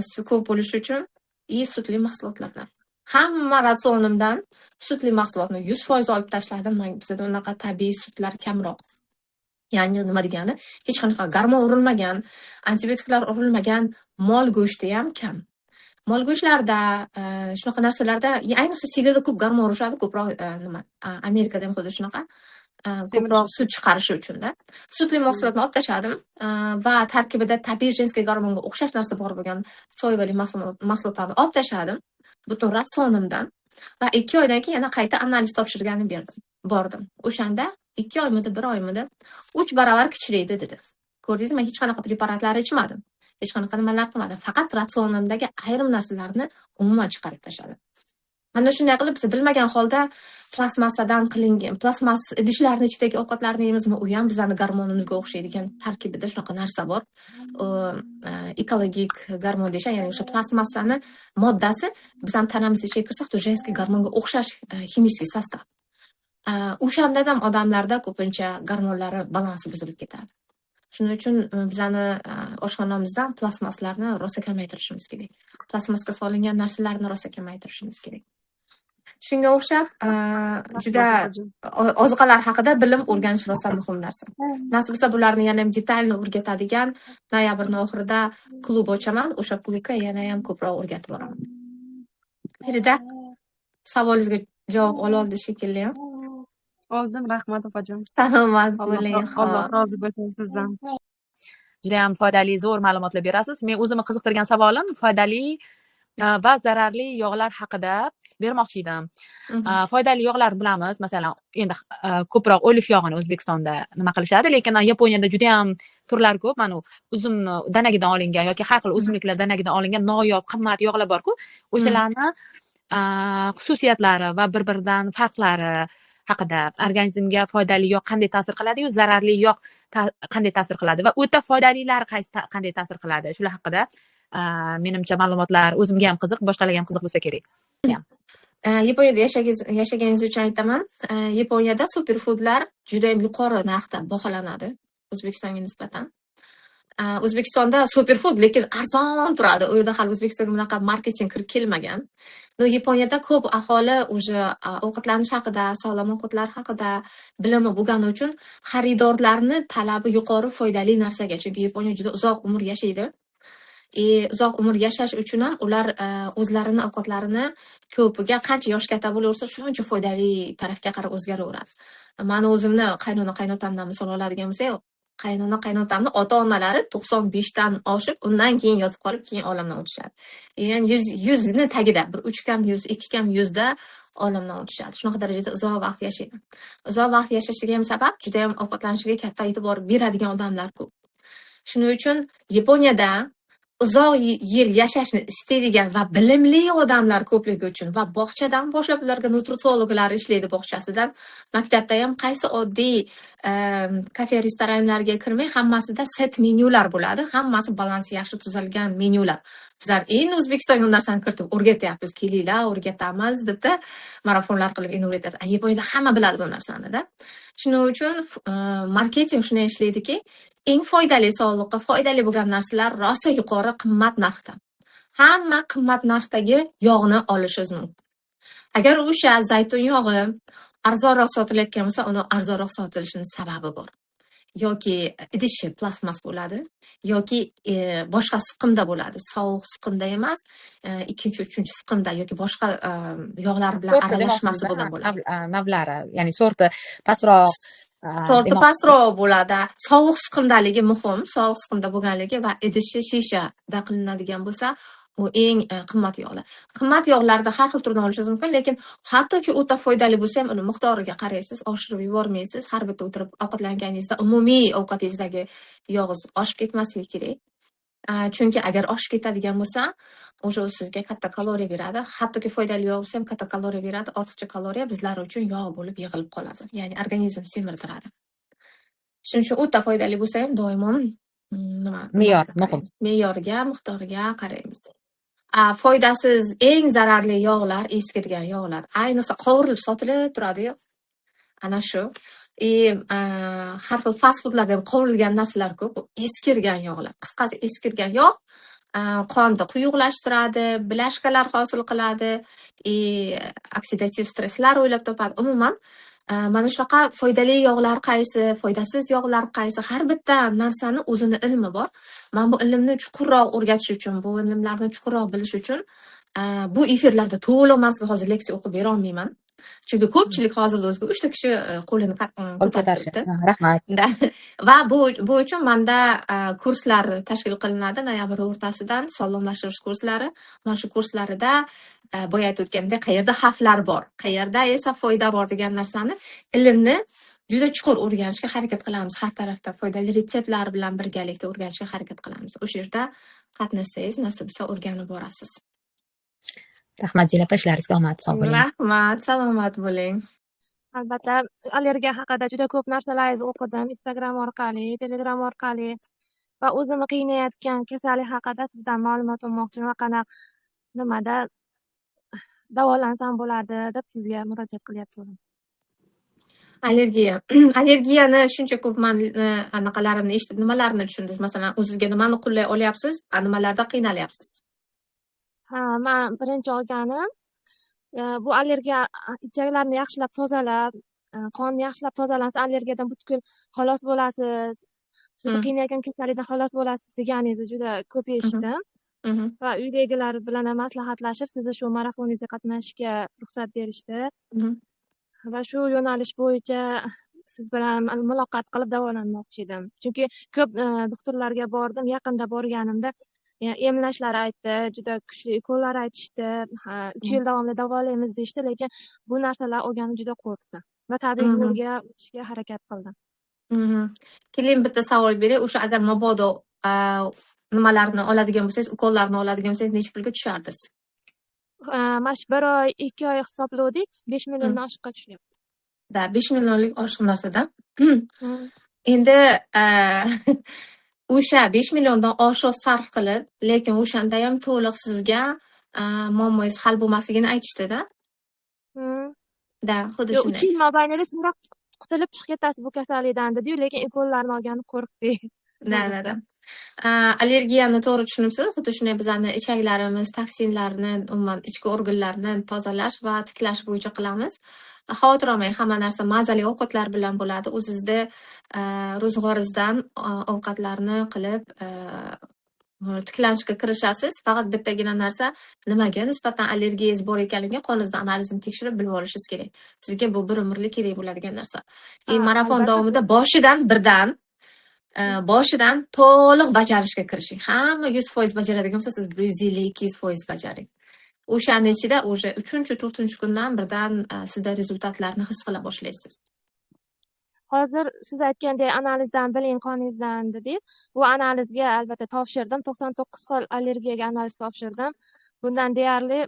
Suti ko'p bo'lishi uchun и sutli mahsulotlardan. Hamma ratsionimdan sutli mahsulotni 100% olib tashladim. Man bizada unaqa tabiiy sutlar kamroq. Ya'ni nima degani? Hech qanaqa gormon urilmagan, antibiotiklar urilmagan mol go'shti ham kam. Mol go'shtlarda, shunaqa narsalarda, ayniqsa sigirda ko'p gormon urishadi, ko'proq nima, Amerikada ham xuddi shunaqa. Ko'proq sut chiqarishi uchunda. Sutli mahsulotni olib tashladim va tarkibida tabiiy женский gormonga o'xshash narsa bor bo'lgan soyali mahsulotlarni olib tashladim butun ratsionimdan va 2 oydan keyin yana qayta analiz topshirgani berdim. Bordim. O'shanda 2 oymidi, 1 oymidi 3 baravar kichraydi dedi. Ko'rdingizmi, men hech qanaqa preparatlar ichmadim. Hech qanaqa nimalar qilmadim. Faqat ratsionimdagi ayrim narsalarni umuman chiqarib tashladim. Mana shunday qilib biz bilmagan holda plastmassadan qilingan, plastmas idishlarni ichidagi ovqatlarni yeymizmi, u ham bizlarni gormonimizga o'xshaydigan tarkibida shunaqa narsa bor. U ekologik gormon deyishadi, ya'ni o'sha plastmassani moddasi bizani tanamiz ichiga kirsa, xuddi женский gormonga o'xshash химический состав. O'shanda ham odamlarda ko'pincha gormonlari balansi buzilib ketadi. Shuning uchun bizani oshxonamizdan plastmaslarni rosa kamaytirishimiz kerak. Plastmasga solingan narsalarni rosa kamaytirishimiz kerak. Shunga o'xshab, juda ozuqalar haqida bilim o'rganish rosa muhim narsa. Nasib bo'lsa, bularni yana ham детально o'rgatadigan noyabrni oxirida klub ochaman. O'sha klubga yana ham ko'proq o'rgatib boraman. Ferida, savolingizga javob ololdi shekilli. Oldim, rahmat opajon. Salomat bo'ling. Alloh rozi bo'lsin sizdan. Judayam foydali, zo'r ma'lumotlar berasiz. Men o'zimni qiziqtirgan savolim foydali va zararli yog'lar haqida bermoqchi edim. Foydali yog'lar bilamiz, masalan, endi ko'proq oliv yog'ini O'zbekistonda nima qilishadi, lekin Yaponiyada judayam turlar ko'p. Mana u uzum danagidan olingan yoki har xil o'simliklar danagidan olingan noyob, qimmat yog'lar bor-ku. O'shalarni xususiyatlari va bir-biridan farqlari haqida, organizmga foydali yog' qanday ta'sir qiladi-yu, zararli yog' qanday ta'sir qiladi va o'ta foydalilari qanday ta'sir qiladi, shular haqida menimcha ma'lumotlar o'zimga ham qiziq, boshqalarga ham qiziq bo'lsa kerak. Yaponiyada yashaganingiz uchun aytaman. Yaponiyada superfoodlar juda ham yuqori narxda baholanadi O'zbekistonga nisbatan. O'zbekistonda superfood lekin arzon turadi. U yerda hali O'zbekistonga bunaqa marketing kirib kelmagan. Но Yaponiyada ko'p aholi уже ovqatlanish haqida, sog'lom ovqatlar haqida bilimi bo'lgani uchun xaridorlarni talabi yuqori foydali narsaga. Chunki Yaponiya juda uzoq umr yashaydi. И uzoq umr yashash uchun ham ular o'zlarini ovqatlarini ko'piga qancha yosh katta bo'laversa, shuncha foydali tarafga qarab o'zgaraveradi. Mani o'zimni qaynona qaynotamdan misol oladigan bo'lsak, qaynona qaynotamni ota-onalari 95 dan oshib, undan keyin yotib qolib, keyin olamdan o'tishadi. Ya'ni 100 ni tagida, bir 3 kam 100, 2 kam 100 da olamdan o'tishadi. Shunaqa darajada uzoq vaqt yashaydi. Uzoq vaqt yashashiga ham sabab juda ham ovqatlanishiga katta e'tibor beradigan odamlar ko'p. Shuning uchun Yaponiyada uzoq yil yashashni istaydigan va bilimli odamlar ko'pligi uchun va bog'chadan boshlab ularga nutritsiologlar ishlaydi bog'chasidan. Maktabda ham qaysi oddiy kafe, restoranlarga kirmay, hammasida set menyular bo'ladi. Hammasi balansi yaxshi tuzalgan menyular. Bizlar endi O'zbekistonga u narsani kiritib o'rgatyapmiz. Kelinglar, o'rgatamiz debda marafonlar qilib endi o'rgatyapmiz. Yaponiyada hamma biladi bu narsani-da. Shuning uchun marketing shunday ishlaydiki, eng foydali, sog'liqqa foydali bo'lgan narsalar rosa yuqori qimmat narxda. Hamma qimmat narxdagi yog'ni olishingiz mumkin. Agar o'sha zaytun yog'i arzonroq sotilayotgan bo'lsa, uni arzonroq sotilishining sababi bor. Yoki idishi plastmas bo'ladi, yoki boshqa siqimda bo'ladi. Sovuq siqimda emas, ikkinchi, uchinchi siqimda yoki boshqa yog'lar bilan Sorti aralashmasi demoqchisiz, bo'lgan bo'ladi. Navlari, ya'ni sorti pastroq, Sorti demoqchi. pastroq bo'ladi. Sovuq siqimdaligi muhim, sovuq siqimda bo'lganligi va idishi shishada qilinadigan bo'lsa, U eng qimmat yog'lar. Qimmat yog'larda har xil turdan olishingiz mumkin, lekin hattoki o'ta foydali bo'lsa ham uni miqdoriga qaraysiz, oshirib yubormaysiz. Har bitta o'tirib ovqatlanganingizda umumiy ovqatingizdagi yog'ingiz oshib ketmasligi kerak. Chunki agar oshib ketadigan bo'lsa, o'sha u sizga katta kaloriya beradi. Hattoki foydali yog' bo'lsa ham katta kaloriya beradi. Ortiqcha kaloriya bizlar uchun yog' bo'lib yig'ilib qoladi. Ya'ni organizm semirtiradi. Shuning uchun o'ta foydali bo'lsa ham doimo nima Me'yor nimasiga muhim. qaraymiz? Me'yorga, miqdoriga qaraymiz. Foydasiz eng zararli yog'lar eskirgan yog'lar. Ayniqsa qovurilib sotilib turadi-yu. Ana shu. И har xil fast foodlarda ham qovurilgan narsalar ko'p. Bu eskirgan yog'lar. Qisqasi, eskirgan yog' qonni quyuqlashtiradi, бляшка lar hosil qiladi, и oksidativ stresslar o'ylab topadi. Umuman, mana shunaqa foydali yog'lar qaysi, foydasiz yog'lar qaysi, har bitta narsani o'zini ilmi bor. Man bu ilmni chuqurroq o'rgatish uchun, bu ilmlarni chuqurroq bilish uchun bu efirlarda to'liq man sizga hozir leksiya o'qib bera olmayman. Chunki ko'pchilik hozirda o'ziga 3 ta kishi qo'lini Qo'l ko'tarib ko'tarishdi. turibdi. Ha, rahmat. Да. Va bu uchun manda kurslar tashkil qilinadi noyabr o'rtasidan, sog'lomlashtirish kurslari. Mana shu kurslarida boya aytib o'tgandek, qayerda xavflar bor, qayerda esa foyda bor degan narsani, ilmni juda chuqur o'rganishga harakat qilamiz. Har tarafdan foydali retseptlar bilan birgalikda o'rganishga harakat qilamiz. O'sha yerda qatnashsangiz, nasib bo'lsa, o'rganib borasiz. Rahmat, Zila opa, ishlaringizga omad, sog' bo'ling. Rahmat, salomat bo'ling. Albatta, allergiya haqida juda ko'p narsalarni o'qidim Instagram orqali, Telegram orqali va o'zimni qiynayotgan kasallik haqida sizdan ma'lumot olmoqchiman va qanaqa nimada davolansam bo'ladi deb sizga murojaat qilyapman. Allergiya. Allergiyani shuncha ko'p man anaqalarimni eshitib, nimalarni tushundingiz? Masalan, o'zizga nimani qo'llay olyapsiz, a nimalarda qiynalyapsiz? Ha, man birinchi olganim bu allergiya ichaklarni yaxshilab tozalab, qonni yaxshilab tozalansa, allergiyadan butkul xalos bo'lasiz. Sizni qiynayotgan kasallikdan xalos bo'lasiz deganingizni juda ko'p eshitdim. Va uydagilar bilan ham maslahatlashib, sizni shu marafoningizga qatnashishga ruxsat berishdi. Va shu yo'nalish bo'yicha siz bilan muloqot qilib davolanmoqchi edim. Chunki ko'p doktorlarga bordim, yaqinda borganimda emlashlar aytdi, juda kuchli ukollar aytishdi, ha, 3 yil davomida davolaymiz deyishdi, lekin bu narsalar olganim juda qo'rqdim va tabiiy yo'lga o'tishga harakat qildim. Keling, bitta savol beray. O'sha agar mabodo nimalarni oladigan bo'lsangiz, ukollarni oladigan bo'lsangiz, necha pulga tushardingiz? Mana shu 1 oy, 2 oy hisoblovdik, 5 milliondan oshiqqa tushyapti. Да, 5 millionlik oshiq narsada. Endi o'sha 5 milliondan oshiq sarf qilib, lekin o'shanda ham to'liq sizga muammoyingiz hal bo'lmasligini aytishdida. Да, xuddi Yo'q, shunday. 3 yil mobaynida shundoq qutulib chiqib ketasiz bu kasallikdan dedi-yu, lekin ukollarni olgani qo'rqdik. Да, да. Allergiyani to'g'ri tushunibsiz. Xuddi shunday bizani ichaklarimiz, toksinlarni, umuman ichki organlarni tozalash va tiklash bo'yicha qilamiz. Xavotir olmang, hamma narsa mazali ovqatlar bilan bo'ladi. O'zizni ro'zg'oringizdan ovqatlarni qilib tiklanishga kirishasiz. Faqat bittagina narsa, nimaga nisbatan allergiyangiz bor ekanligini qoningizni analizini tekshirib bilib olishingiz kerak. Sizga bu bir umrlik kerak bo'ladigan narsa. И marafon davomida boshidan birdan boshidan to'liq bajarishga kirishing. Hamma 100% bajaradigan bo'lsa, siz 150, 200% bajaring. O'shani ichida уже 3-, 4-kundan birdan sizda результат larni his qila boshlaysiz. Hozir siz aytgandek analizdan biling, qoningizdan dedingiz. Bu analizga albatta topshirdim. 99 xil allergiyaga analiz topshirdim. Bundan deyarli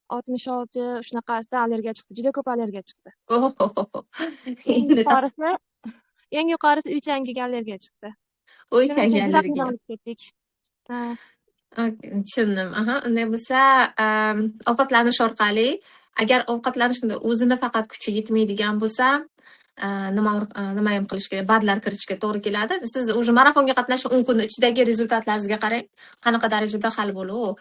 66 shunaqasida allergiya chiqdi. Juda ko'p allergiya chiqdi. Eng Endi yuqorisi, eng yuqorisi uy changiga allergiya chiqdi. Uy Shuning changi uchun juda allergiya. qiynalib ketdik. Ha. Okay, tushundim. Aha, unday bo'lsa, ovqatlanish orqali, agar ovqatlanishni o'zini faqat kuchi yetmaydigan bo'lsa, nima ham qilish kerak? БАД lar kiritishga to'g'ri keladi. Siz уже marafonga qatnashib 10 kun ichidagi результат laringizga qarang, qanaqa darajada hal bo'ladi.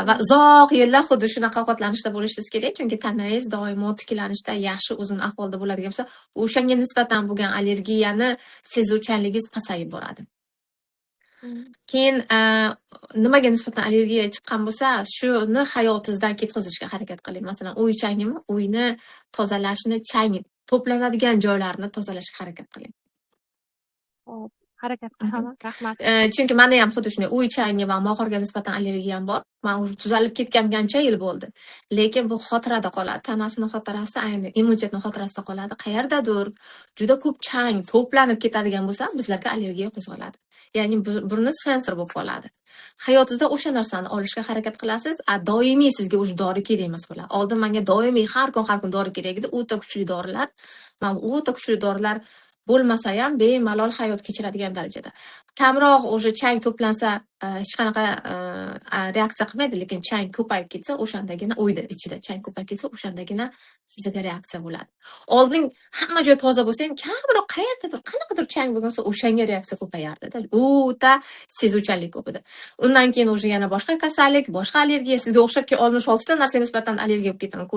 Va uzoq yillar xuddi shunaqa ovqatlanishda bo'lishingiz kerak, chunki tanangiz doimo tiklanishda, yaxshi o'zini ahvolda bo'ladigan bo'lsa, o'shanga nisbatan bo'lgan allergiyani sezuvchanligingiz pasayib boradi. Keyin nimaga nisbatan allergiya chiqqan bo'lsa, shuni hayotingizdan ketkazishga harakat qiling. Masalan, uy changimi, uyni tozalashni, chang to'planadigan joylarni tozalashga harakat qiling. Xo'p, Harakat qilaman. Rahmat. Chunki menda ham xuddi shunday uy changi va mog'orga nisbatan allergiyam bor. Man уже tuzalib ketganimga ancha yil bo'ldi. Lekin bu xotirada qoladi. Tanasini xotirasi, ayni immunitetni xotirasida qoladi. Qayerdadir juda ko'p chang to'planib ketadigan bo'lsa, bizlarga allergiya qo'zg'aladi. Ya'ni burni sensor bo'lib qoladi. Hayotingizda o'sha narsani olishga harakat qilasiz, a doimiy sizga уже dori kerak emas bo'ladi. Oldin menga doimiy har kun, har kun dori kerak edi. O'ta kuchli dorilar. Man o'ta kuchli dorilar bo'lmasa ham bemalol hayot kechiradigan darajada. Kamroq уже chang to'plansa, hech qanaqa reaksiya qilmaydi, lekin chang ko'payib ketsa, o'shandagina uyda ichida chang ko'payib ketsa, o'shandagina sizga reaksiya bo'ladi. Oldin hamma joy toza bo'lsa ham kamroq qayerdadir qanaqadir chang bo'lgan bo'lsa, o'shanga reaksiya ko'payardi-da. O'ta sezuvchanlik ko'p edi. Undan keyin уже yana boshqa kasallik, boshqa allergiya, sizga o'xshab 66 ta narsaga nisbatan allergiya bo'lib ketaman.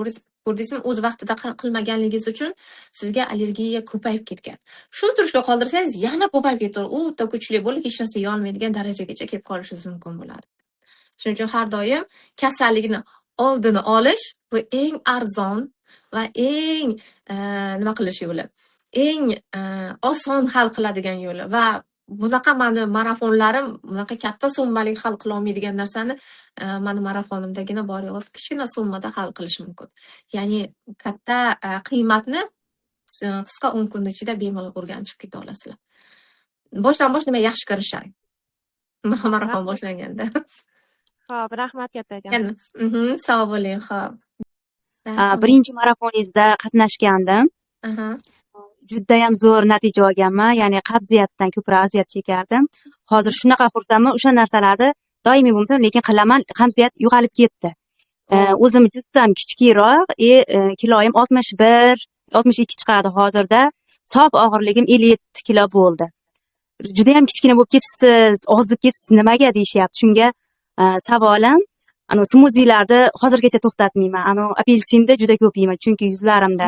Ko'rdingizmi? O'z vaqtida qilmaganligingiz uchun sizga allergiya ko'payib ketgan. Shu turishga qoldirsangiz yana ko'payib ketadi. O'ta kuchli bo'lib, hech narsa yeyolmaydigan darajagacha kelib qolishingiz mumkin bo'ladi. Shuning uchun har doim kasallikni oldini olish bu eng arzon va eng nima qilish yo'li. Eng oson hal qiladigan yo'li va bunaqa mani marafonlarim bunaqa katta summalik hal qila olmaydigan narsani mani marafonimdagina bor yo'g'i kichkina summada hal qilish mumkin. Ya'ni katta qiymatni qisqa 10 kun ichida bemalol o'rganib chiqib keta olasizlar. Boshdan bosh nima yaxshi kirishadi. Marafon Rahmat. Boshlanganda. Xo'p, rahmat kattakon. Yana, sog' bo'ling, xo'p. Rahmat. Birinchi marafoningizda qatnashgandim. Judayam zo'r natija olganman. Ya'ni qabziyatdan ko'proq aziyat chekardim. Hozir shunaqa xursandman, o'sha narsalarni doimiy bo'lmasa, lekin qilaman, qabziyat yo'qolib ketdi. O'zim jussam kichikroq, kiloyim 61, 62 chiqadi hozirda. Sof og'irligim 57 kilo bo'ldi. Judayam kichkina bo'lib ketibsiz, ozib ketibsiz, nimaga deyishyapti. Shunga savolim, ana smuzilarni hozirgacha to'xtatmayman. Ana apelsinni juda ko'p yeyman, chunki yuzlarimda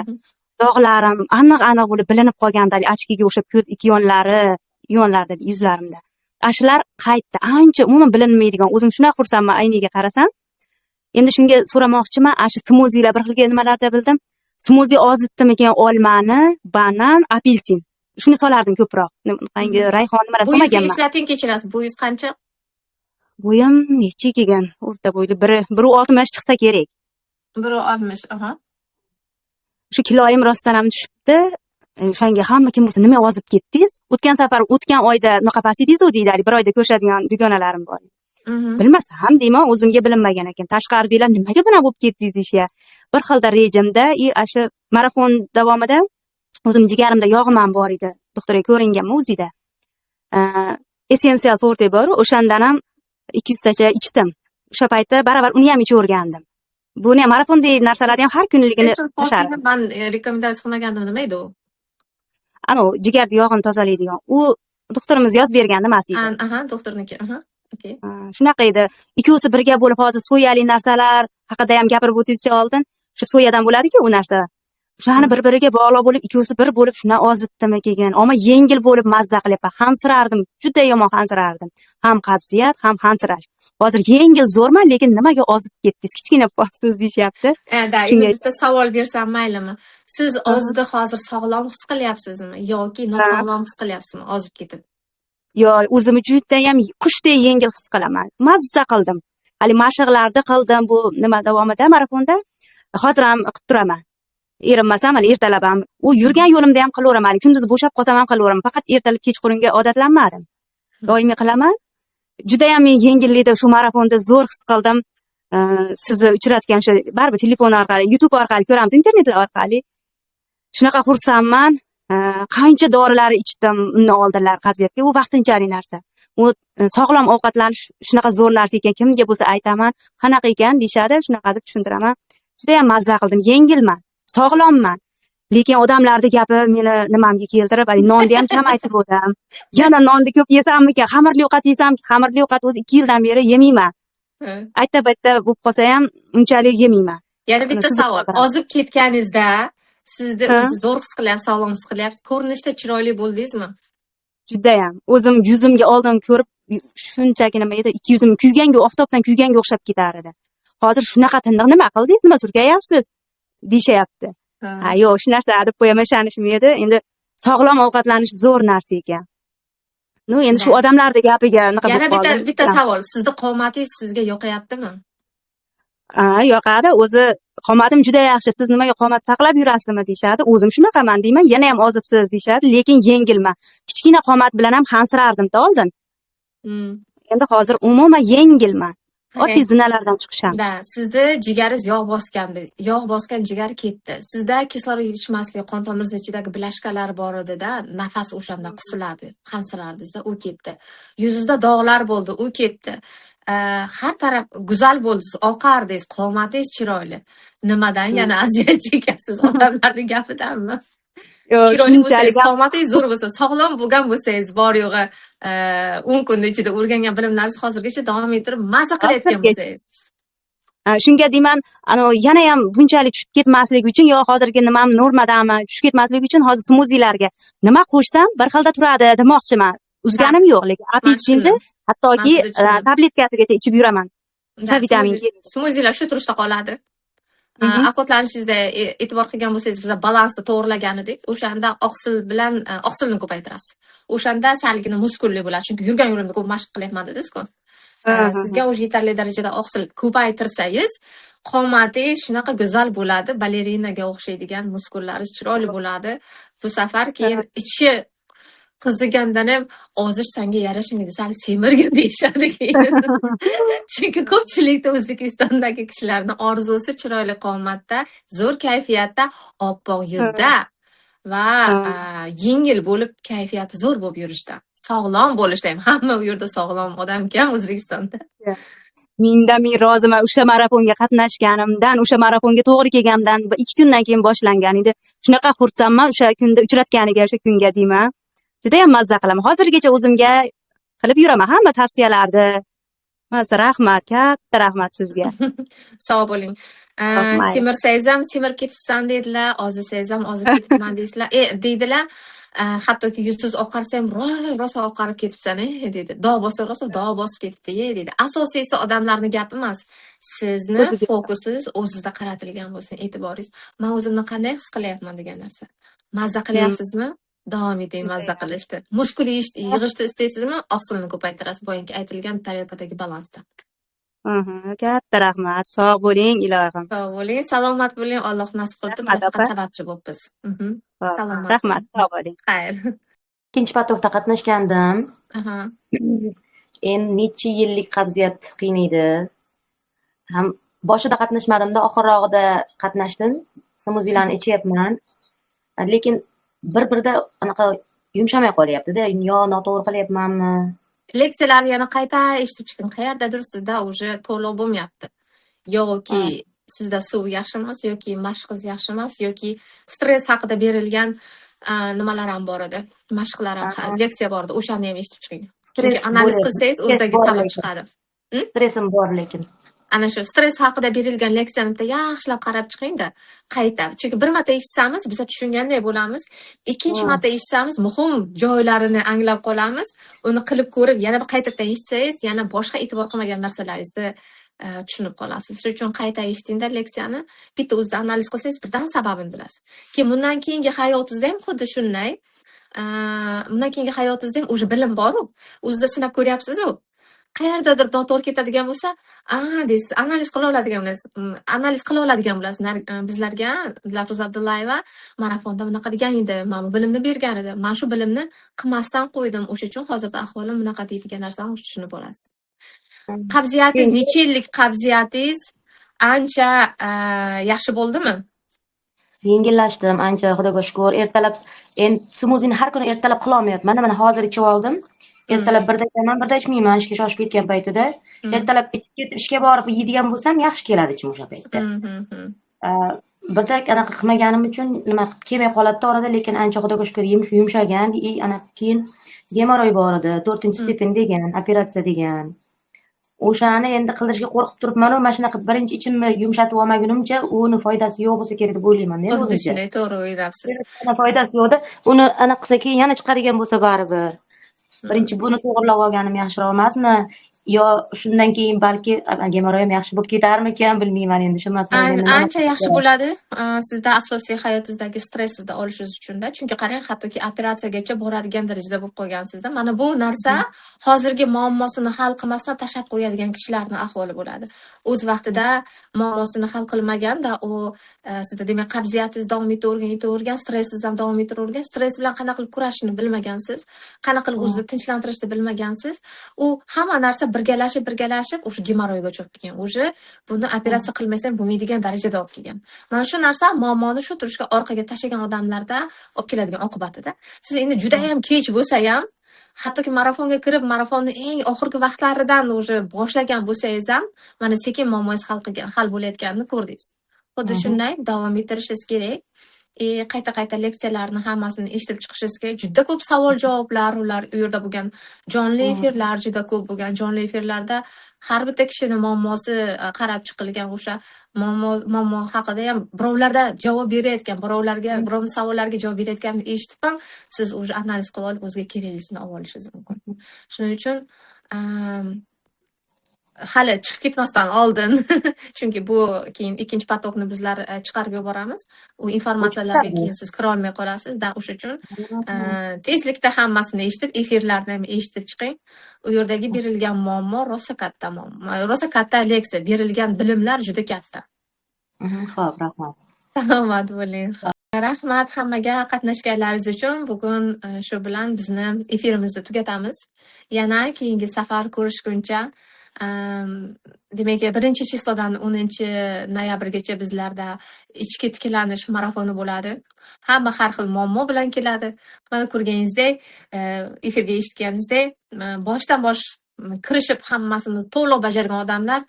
dog'larim aniq-aniq bo'lib bilinib qolganda, очки ga o'xshab ko'z ikki yonlari, yonlarida yuzlarimda. Shular qaytdi. Ancha umuman bilinmaydigan. O'zim shunaqa xursandman aynaga qarasam. Endi shunga so'ramoqchiman, ana shu smuzilar bir xilga nimalarda bildim. Smuzi ozitdimikan olmani, banan, apelsin. Shuni solardim ko'proq. Qangi rayhon nimalar Bo'yingizni solmaganman. Eslating, kechirasiz. Bo'yingiz qancha? Bo'yim necha kelgan? O'rta bo'yli 1,60 chiqsa kerak. 1,60, aha. Shu kiloyim rostdan ham tushibdi. O'shanga hamma kim bo'lsa, nima ozib ketdingiz? O'tgan safar, o'tgan oyda unaqa past edingiz-u deydi. Bir oyda ko'rishadigan dugonalarim bor. Bilmasam deyman, o'zimga bilinmagan ekan. Tashqaridagilar nimaga bunaqa bo'lib ketdingiz deyishyapti. Bir xilda rejimda и shu marafon davomida o'zim jigarimda yog'im ham bor edi. Doktorga ko'ringanman o'zida. Essential Forte bor, o'shandan ham 200 tacha ichdim. O'sha paytda baravar uni ham ichavergandim. Buni ham marafondagi narsalarni ham har kunligini Essential tashardim. Forteni man rekomendatsiya qilmagandim, nima edi u? Anavi jigarni yog'ini tozalaydigan. U doktorimiz yozib bergan nimasi edi. Aha, doktorniki. Aha. Okey. Shunaqa edi. Ikkovsi birga bo'lib hozir soyali narsalar haqida ham gapirib o'tingizchi oldin. Shu soyadan bo'ladi-ku u narsa. O'shani bir-biriga bog'liq bo'lib, ikkovsi bir bo'lib shundan ozibdimi keyin. Ammo yengil bo'lib mazza qilyapman. Hansirardim, juda yomon hansirardim. Ham qabziyat, ham hansirash. Hozir yengil zo'rman, lekin nimaga ozib ketdingiz? Kichkina bo'libsiz deyishyapti. Да, Shunga endi bitta savol bersam maylimi? Siz o'zida hozir sog'lom his qilyapsizmi yoki nosog'lom his qilyapsizmi ozib ketib? Yo, o'zimni judayam qushdek yengil his qilaman. Mazza qildim. Hali mashqlarni qildim bu nima davomida, marafonda. Hozir ham qilib turaman. Erinmasam, hali ertalab ham u yurgan yo'limda ham qilaveraman. Hali kunduz bo'shab qolsam ham qilaveraman. Faqat ertalab kechqurunga odatlanmadim. Doimiy qilaman. Judayam men yengillikda shu marafonda zo'r his qildim. Sizni uchratgan shu baribir telefon orqali, YouTube orqali ko'ramiz, internetlar orqali. Shunaqa xursandman. Qancha dorilar ichdim undan oldinlar qabziyatga. U vaqtinchalik narsa. U sog'lom ovqatlanish shunaqa zo'r narsa ekan. Kimga bo'lsa aytaman, qanaqa ekan deyishadi, shunaqa deb tushuntiraman. Judayam mazza qildim, yengilman, sog'lomman. Lekin odamlarni gapi meni nimamga keltirib, haligi nonni ham kamaytirib. Yana nonni ko'p yesammikan, xamirli ovqat yesam, xamirli ovqat o'zi 2 yildan beri yemayman. Ayta-bayta bo'lib qolsa ham unchalik yemayman. Yana bitta Suzib savol. qoladi. Ozib ketganingizda sizni Ha? o'zingiz zo'r his qilyapsiz, sog'lom his qilyapsiz. Ko'rinishda chiroyli bo'ldingizmi? Judayam. O'zim yuzimga oldin ko'rib shunchaki nima edi, ikki yuzim kuyganga, oftobdan kuyganga o'xshab ketar edi. Hozir shunaqa tiniq, nima qildingiz, nima surkayapsiz deyishyapti. Ha, yo'q, shu narsa deb qo'yaman, ishonishim edi. Endi sog'lom ovqatlanish zo'r narsa ekan. Ну, endi shu odamlarni gapiga anaqa Yana bo'lib bitta qoldim. bitta savol. Sizni qomatingiz sizga yoqayaptimi? Ha, yoqadi. O'zi qomatim juda yaxshi. Siz nimaga qomat saqlab yurasizmi deyishadi. O'zim shunaqaman deyman. Yana ham ozibsiz deyishadi, lekin yengilman. Kichkina qomat bilan ham hansirardim-da oldin. Endi hozir umuman yengilman. Oddiy zinalardan chiqisham. Да, sizni jigaringiz yog' bosgandi. Yog' bosgan jigar ketdi. Sizda kislorod yetishmasligi, qon tomiringiz ichidagi бляшка lar bor edi-da, nafas o'shanda qisilardi, hansirardingizda, u ketdi. Yuzingizda dog'lar bo'ldi, u ketdi. Har taraf go'zal bo'ldingiz, oqardingiz, qomatingiz chiroyli. Nimadan yana aziyat chekasiz? Odamlarning gapidanmi? Yo'q, Chiroyli bo'lsangiz, shunchalik ham qomatingiz zo'r bo'lsa, sog'lom bo'lgan bo'lsangiz, bor yo'g'i 10 kunni ichida o'rgangan bilimlaringiz hozirgacha davom ettirib, maza qilayotgan bo'lsangiz. Ha, shunga deyman, anavi yana ham bunchalik tushib ketmasligi uchun yo hozirgi nimam normadami, tushib ketmasligi uchun hozir smuzilarga nima qo'shsam bir xilda turadi demoqchiman. Uzganim yo'q, lekin apelsinni hattoki Man sizni tushundim. Tabletkasigacha ichib yuraman. C vitamin kerak. Smuzilar shu turishda qoladi. Ovqatlanishingizda e'tibor qilgan bo'lsangiz, biz balansni to'g'irlagan edik. O'shanda oqsil bilan oqsilni ko'paytirasiz. O'shanda salgina muskulli bo'ladi. Chunki yurgan yo'limda ko'p mashq qilyapman dedingiz-ku. Sizga уже yetarli darajada oqsil ko'paytirsangiz, qomatingiz shunaqa go'zal bo'ladi, balerinaga o'xshaydigan muskullaringiz chiroyli bo'ladi. Bu safar keyin ichi qizigandan ham ozish sanga yarashmaydi, sal semirgin deyishadi keyin. Chunki ko'pchilikda, O'zbekistondagi kishilarni orzusi chiroyli qomatda, zo'r kayfiyatda, oppoq yuzda va yengil bo'lib, kayfiyati zo'r bo'lib yurishda. Sog'lom bo'lishda ham, hamma u yerda sog'lom odam kam O'zbekistonda. Mingdan ming roziman o'sha marafonga qatnashganimdan, o'sha marafonga to'g'ri kelganimdan, 2 kundan keyin boshlangan edi. Shunaqa xursandman o'sha kunda uchratganiga, o'sha kunga deyman. Judayam mazza qilaman. Hozirgacha o'zimga qilib yuraman hamma tavsiyalarni. Mazza, rahmat, katta rahmat sizga. Sog' bo'ling. Mayli. Semirsangiz ham semirib ketibsan dedilar, ozsangiz ham ozib ketibman deysizlar. Deydilar. Hattoki yuzsiz oqarsa ham rosa oqarib ketibsan, deydi. Dog' bossa rosa dog' bosib ketibdi, deydi. Asosiysi odamlarni gapi emas. Sizni O'ziga. Fokusingiz o'zizda qaratilgan bo'lsin, e'tiboringiz. Man o'zimni qanday his qilyapman degan narsa. Mazza qilyapsizmi? Davom eting mazza qilishda. Muskul yig'ishni istaysizmi? Oqsilni ko'paytirasiz, boyagi aytilgan tarelkadagi balansda. Katta rahmat. Sog' bo'ling, ilohim. Sog' bo'ling, salomat bo'ling. Alloh nasib qildi. Biz Rahmat, faqat opa. sababchi bo'libmiz. Xo'p, Salomat. rahmat, sog' bo'ling. Xayr. Ikkinchi поток da qatnashgandim. Endi necha yillik qabziyat qiynaydi. Ham boshida qatnashmadimda, oxirrog'ida qatnashdim. Smuzilarni ichyapman. Lekin bir-birda anaqa yumshamay qolyapti-da. Yo noto'g'ri qilyapmanmi? Leksiyalarni yana qayta eshitib chiqing. Qayerdadir sizda уже to'liq bo'lmayapti. Yoki sizda suv yaxshi emas, yoki mashqingiz yaxshi emas, yoki stress haqida berilgan nimalar ham bor edi. Mashqlar ham, leksiya bor edi. O'shani ham eshitib chiqing. Chunki Stress analiz bo'lyapti. qilsangiz, Stress o'zidagi bor sabab lekin. chiqadi. Stressim bor lekin. Ana shu stress haqida berilgan leksiyani bitta yaxshilab qarab chiqing-da, qayta. Chunki bir marta eshitsamiz, biz tushunganday bo'lamiz. Ikkinchi marta eshitsamiz, muhim joylarini anglab qolamiz. Uni qilib ko'rib, yana bir qaytadan eshitsangiz, yana boshqa e'tibor qilmagan narsalaringizni tushunib qolasiz. Shuning uchun qayta eshitingda leksiyani, bitta o'zida analiz qilsangiz, birdan sababini bilasiz. Keyin bundan keyingi hayotingizda ham xuddi shunday. Bundan keyingi hayotingizda ham уже bilim bor-u. O'zida sinab ko'ryapsiz-u. Qayerdadir noto'g'ri ketadigan bo'lsa, a deysiz, analiz qila oladigan bo'lasiz. Analiz qila oladigan bo'lasiz. Bizlarga Dilafruz Abdullayeva marafonda bunaqa degan edi, mana bu bilimni bergan edi. Man shu bilimni qilmasdan qo'ydim. O'sha uchun hozirda ahvolim bunaqa deydigan narsani tushunib olasiz. Qabziyatingiz necha yillik qabziyatingiz ancha yaxshi bo'ldimi? Yengillashdim ancha, Xudoga shukur. Ertalab endi smuzini har kuni ertalab qilolmayapman. Mana hozir ichib oldim. Ertalab birda ichaman, birda ichmayman, ishga shoshib ketgan paytida. Ertalab ichib ketib ishga borib yeydigan bo'lsam, yaxshi keladi ichim o'sha paytda. Birda anaqa qilmaganim uchun nima qilib kelmay qoladida orada, lekin ancha, Xudoga shukur, yumshagan. И ana keyin gemoroy bor edi, 4 степень degan, operatsiya degan. O'shani endi qildirishga qo'rqib turibman-u, mana shunaqa birinchi ichimni yumshatib olmagunimcha uni foydasi yo'q bo'lsa kerak deb o'ylayman men Xuddi o'zimcha. shunday, to'g'ri o'ylabsiz. Foydasi yo'qda, uni anaqa qilsa keyin yana chiqadigan bo'lsa baribir. Birinchi buni to'g'irlab olganim yaxshiroq emasmi? Yo shundan keyin balki gemoroyim yaxshi bo'lib ketarmikan, bilmayman endi shu masalada endi nima Ancha yaxshi bo'ladi. Sizda asosiy hayotingizdagi stressni olishingiz uchunda. Chunki qarang, hattoki operatsiyagacha boradigan darajada bo'lib qolgansizda. Mana bu narsa hozirgi muammosini hal qilmasdan tashlab qo'yadigan kishilarni ahvoli bo'ladi. O'z vaqtida muammosini hal qilmaganda u sizda, demak, qabziyatingiz davom etavergan, etavergan, stressingiz ham davom etavergan. Stress bilan qanaqa qilib kurashishni bilmagansiz, qanaqa qilib o'zizni tinchlantirishni bilmagansiz. U hamma narsa birgalashib, birgalashib o'sha gemoroyga olib kelgan. Уже buni operatsiya qilmasang bo'lmaydigan darajada olib kelgan. Mana shu narsa muammoni shu turishga orqaga tashlagan odamlarda olib keladigan oqibatida. Siz endi juda ham kech bo'lsa ham, hattoki marafonga kirib, marafonni eng oxirgi vaqtlaridan уже boshlagan bo'lsangiz ham, mana sekin muammongiz hal qilgan, hal bo'layotganini ko'rdingiz. Xuddi shunday davom ettirishingiz kerak. Qayta-qayta leksiyalarni hammasini eshitib chiqishingiz kerak. Juda ko'p savol-javoblar, ular u yerda bo'lgan jonli efirlar juda ko'p bo'lgan. Jonli efirlarda har bitta kishini muammosi qarab chiqilgan, o'sha muammo haqida ham birovlarda javob berayotgan, birovlarga, birovning savollariga javob berayotganini eshitib ham siz уже analiz qilib olib, o'ziga keraklisini olib olishingiz mumkin. Shuning uchun hali chiqib ketmasdan oldin, chunki bu keyin ikkinchi поток ni bizlar chiqarib yuboramiz. U informatsiyalarga keyin siz kira olmay qolasiz. Да, o'sha uchun tezlikda hammasini eshitib, efirlarni ham eshitib chiqing. U yerdagi berilgan muammo rosa katta muammo, rosa katta leksiya, berilgan bilimlar juda katta. Xo'p, rahmat. Salomat bo'ling. Rahmat hammaga qatnashganlaringiz uchun. Bugun shu bilan bizni efirimizni tugatamiz. Yana keyingi safar ko'rishguncha, demak, 1-число dan 10 noyabrgacha bizlarda ichki tiklanish marafoni bo'ladi. Hamma har xil muammo bilan keladi. Mana ko'rganingizdek, efirga eshitganingizdek, boshdan bosh kirishib hammasini to'liq bajargan odamlar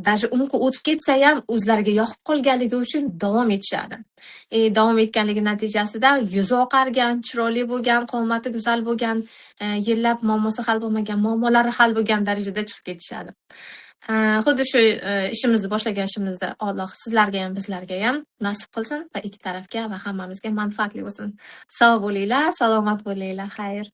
даже umqi o'tib ketsa ham o'zlariga yoqib qolganligi uchun davom etishadi. Davom etganligi natijasida yuzi oqargan, chiroyli bo'lgan, qomati go'zal bo'lgan, yillab muammosi hal bo'lmagan muammolari hal bo'lgan darajada chiqib ketishadi. Xuddi shu ishimizni boshlagan ishimizda Alloh sizlarga ham, bizlarga ham nasib qilsin va ikki tarafga va hammamizga manfaatli bo'lsin. Sog' bo'linglar, salomat bo'linglar. Xayr.